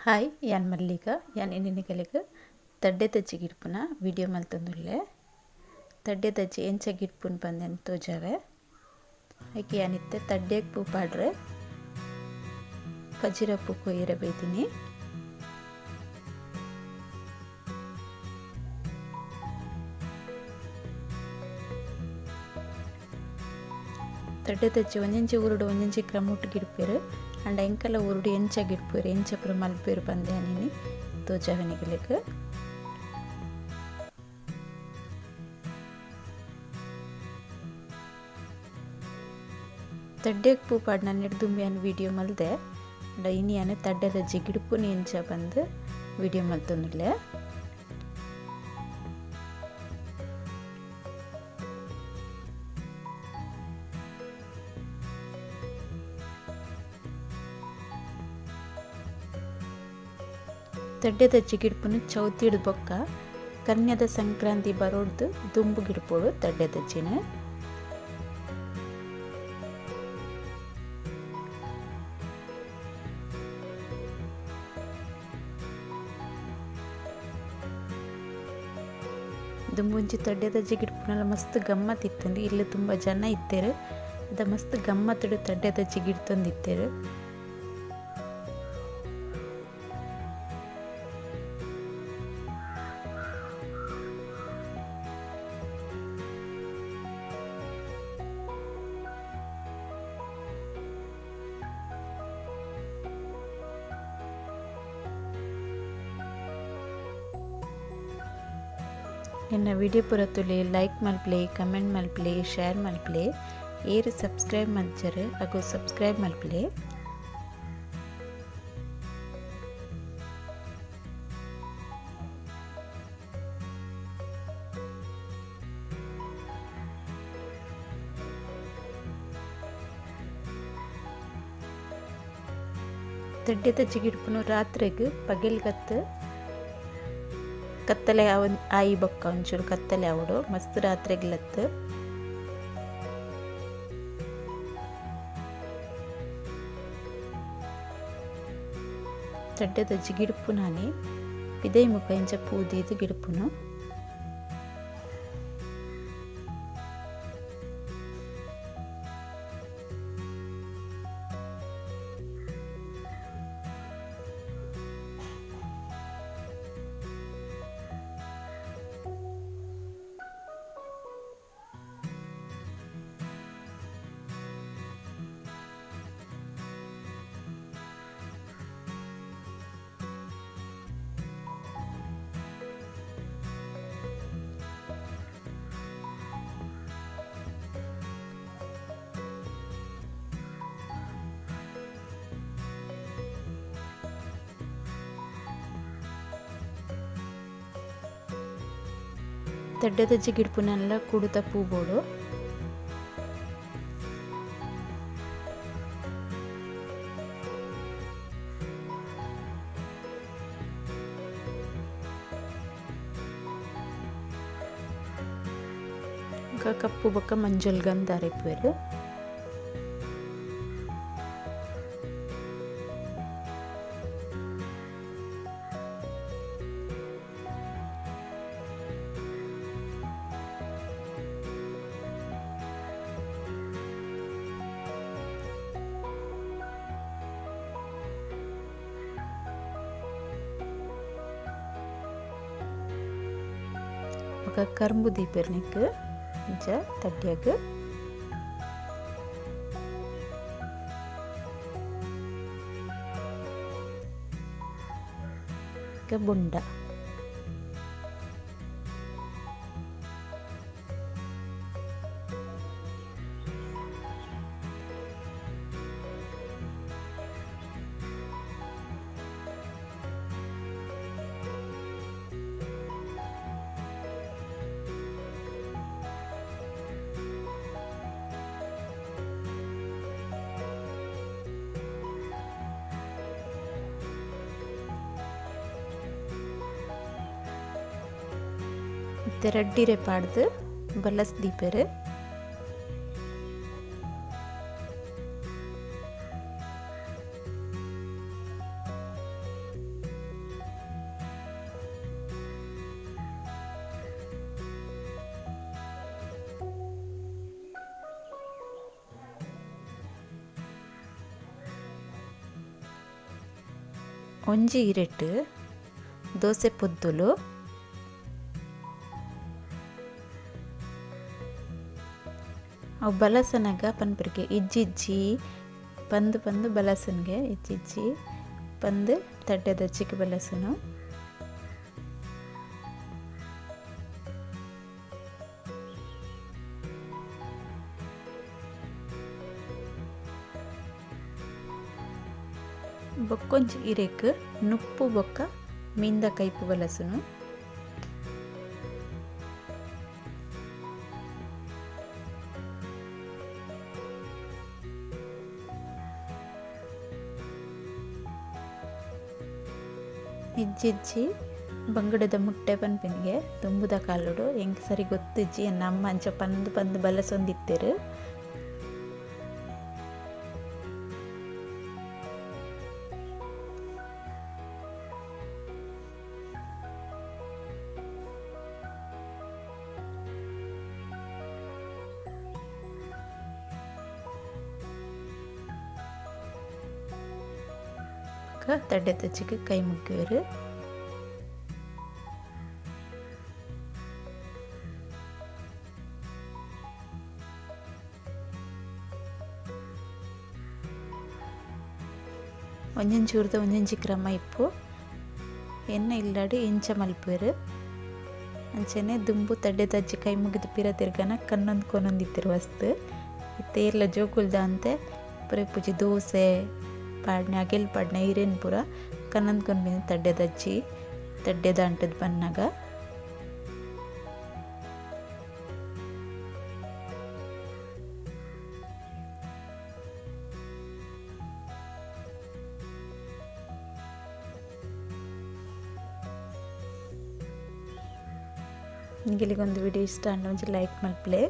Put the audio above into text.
Hi, ಯಾನ್ ಮಲ್ಲಿಗ. ಯಾನ್ ಇನ್ನಿನಿಗಲಿಗ್ ತಡ್ಡೆ ತಜ್ಜಿ ಗಿಡ್ಪುನ video ಮಲ್ತೊಂದುಲ್ಲೆ. ತಡ್ಡೆ ತಜ್ಜಿ ಎಂಚ ಗಿಡ್ಪುನ್ ಪಂದೆನ್ ತೋಜಾವೆ. ಐಕೆ ಯಾನಿತ್ತೆ ತಡ್ಡೆಗ್ ಪೂ ಪಾಡ್ರೆ ಪಜಿರ ಪೂ ಕೊಯ್ಯರೆ ಬೈದಿನಿ. ತಡ್ಡೆ ತಜ್ಜಿ ಒಂಜೊಂಜಿ ಊರುಡು ಒಂಜೊಂಜಿ ಕ್ರಮೊಟ್ಟು ಗಿಡ್ಪೆರ್. ಅಂಡ ಎಂಕಲ ಊರುಡು ಎಂಚ ಗಿಡ್ಪೆರ್ ಎಂಚ ಪೂರ ಮಲ್ಪೆರ್ ಪಂದೆ ಯಾನಿನಿ ತೋಜಾವೆ ನಿಗಲೆಗ್. ತಡ್ಡೆಗ್ ಪೂ ಪಾಡ್ನ ನೆಡ್ದುಂಬಿ ಯಾನ್ ವಿಡಿಯೋ ಮಲ್ದೆ. ಅಂಡ ಇನಿ ಯಾನ್ ತಡ್ಡೆ ತಜ್ಜಿ ಗಿಡ್ಪುನಿ ಎಂಚ ಪಂದ್ ವಿಡಿಯೋ ಮಲ್ತೊಂದುಲ್ಲೆ. ತಡ್ಡೆ ತಜ್ಜಿ ಗಿಡ್ಪುನು ಚೌತಿಡ್ ಬೊಕ್ಕ ಕನ್ಯದ ಸಂಕ್ರಾಂತಿ ಬರೋಡ್ದು ದುಂಬು ಗಿಡ್ಪೊಡು ತಡ್ಡೆ ತಜ್ಜಿನ. ದುಂಬುಂಚಿ ತಡ್ಡೆ ತಜ್ಜಿ ಗಿಡ್ಪುನಲ ಮಸ್ತ್ ಗಮ್ಮತ್ ಇತ್ತುಂಡು. ಇಲ್ಲಿ ತುಂಬ ಜನ ಇತ್ತೆರ್. ಅದ ಮಸ್ತ್ ಗಮ್ಮತ್ತುಡು ತಡ್ಡೆ ತಜ್ಜಿ ಗಿಡ್ತೊಂದಿತ್ತೆರ್. ಎನ್ನ ವಿಡಿಯೋ ಪೂರ ತೂಲೆ, ಲೈಕ್ ಮಲ್ಪಲೆ, ಕಮೆಂಟ್ ಮಲ್ಪಲೆ, ಶೇರ್ ಮಲ್ಪಲೆ. ಏರು ಸಬ್ಸ್ಕ್ರೈಬ್ ಮಲ್ಚರ್ ಅಗು ಸಬ್ಸ್ಕ್ರೈಬ್ ಮಲ್ಪಲೆ. ತಡ್ಡೆ ತಜ್ಜಿ ಗಿಡ್ಪುನು ರಾತ್ರೆಗ್ ಪಗೆಲ್ಗತ್ತು ಕತ್ತಲೆ ಆಯಿ ಬೊಕ್ಕ ಒಂಚೂರು ಕತ್ತಲೆ ಆವೊಡು ಮಸ್ತ್ ರಾತ್ರೆಗ್ಲತ್ತು. ತಡ್ಡೆ ತಜ್ಜಿ ಗಿಡ್ಪುನಾನಿ ಪಿದೈ ಮುಖ ಇಂಚ ಪೂ ದೀದ್ ಗಿಡ್ಪುನು. ತಡ್ಡೆ ತಜ್ಜಿ ಗಿಡ್ಪುನೆಲ್ಲ ಕುಡುತ ಪೂ ಬೋಡು. ಕಪ್ಪು ಬೊಕ್ಕ ಮಂಜಲ್ ಗಂಧ ಅರೆಪುವೆರ್. ಬೊಕ್ಕ ಕರ್ಂಬು ದೀಪೆರ್ ನೆಕ್ಕ್ ಇಂಚ ತಡ್ಯಗ್. ಬೊಂಡ ರಡ್ಡಿರೆ ಪಾಡ್ದು ಬಲಸ್ ದೀಪೆರ್. ಒಂಜಿ ಇರೆಟ್ ದೋಸೆ ಪೊದ್ದುಲು. ಅವು ಬಲಸನಗ ಪನ್ಪರಿಗೆ ಇಜ್ಜಿಜ್ಜಿ ಪಂದು ಪಂದು ಬಲಸನ್ಗೆ ಇಜ್ಜಿಜ್ಜಿ ಪಂದು ತಡ್ಡೆದ ಚಿಕ್ಕ ಬಲಸನು. ಬೊಕ್ಕೊಂಜಿ ಇರೆಕ್ ನುಪ್ಪು ಬೊಕ್ಕ ಮೀಂದ ಕೈಪು ಬಲಸುನು. ಇಜ್ಜಿಜ್ಜಿ ಬಂಗಡದ ಮುಟ್ಟೆ ಪನ್ಪಿನಿಗೆ ದುಂಬುದ ಕಾಲುಡು ಎಂಕ್ ಸರಿ ಗೊತ್ತಿಜ್ಜಿ, ಎನ್ನ ಅಮ್ಮ ಅಂಚ ಪಂದು ಪಂದು ಬಲಸೊಂದಿತ್ತೆರ್. ತಡ್ಡೆ ತಚ್ಚಿಗೆ ಕೈ ಮುಗ್ಗಿಯರು. ಒಂಜೊಂಜಿ ಊರ್ದ ಒಂಜೊಂಜಿ ಕ್ರಮ ಇಪ್ಪು. ಎನ್ನ ಇಲ್ಲಾಡು ಇಂಚ ಮಲ್ಪುವೆರ್. ಅಂಚನೆ ದುಂಬು ತಡ್ಡೆ ತಜ್ಜಿ ಕೈ ಮುಗಿದು ಪಿರ ತಿರ್ಗನ ಕನ್ನೊಂದು ಕೊನೊಂದಿತ್ತೆರ್ ವಸ್ತು. ಇತ್ತೆ ಏರ್ಲ ಜೋಕುಲ್ದ ಅಂತೆ ಪೂರ ಪೂಜಿ ದೋಸೆ ಪಾಡ್ನೆ ಅಗೆಲ್ ಪಾಡ್ನೆ ಇರೆನ್ ಪೂರ ಕನ್ನೊಂದು ಕೊನ್ಪಿನ ತಡ್ಡೆ ದಜ್ಜಿ ತಡ್ಡೆದ ಅಂಟದ್ ಬನ್ನಗ. ನಿಗಲಿಗೊಂದು ವಿಡಿಯೋ ಇಷ್ಟ ಆಂಡ ಒಂಜಿ ಲೈಕ್ ಮಲ್ಪುಲೆ.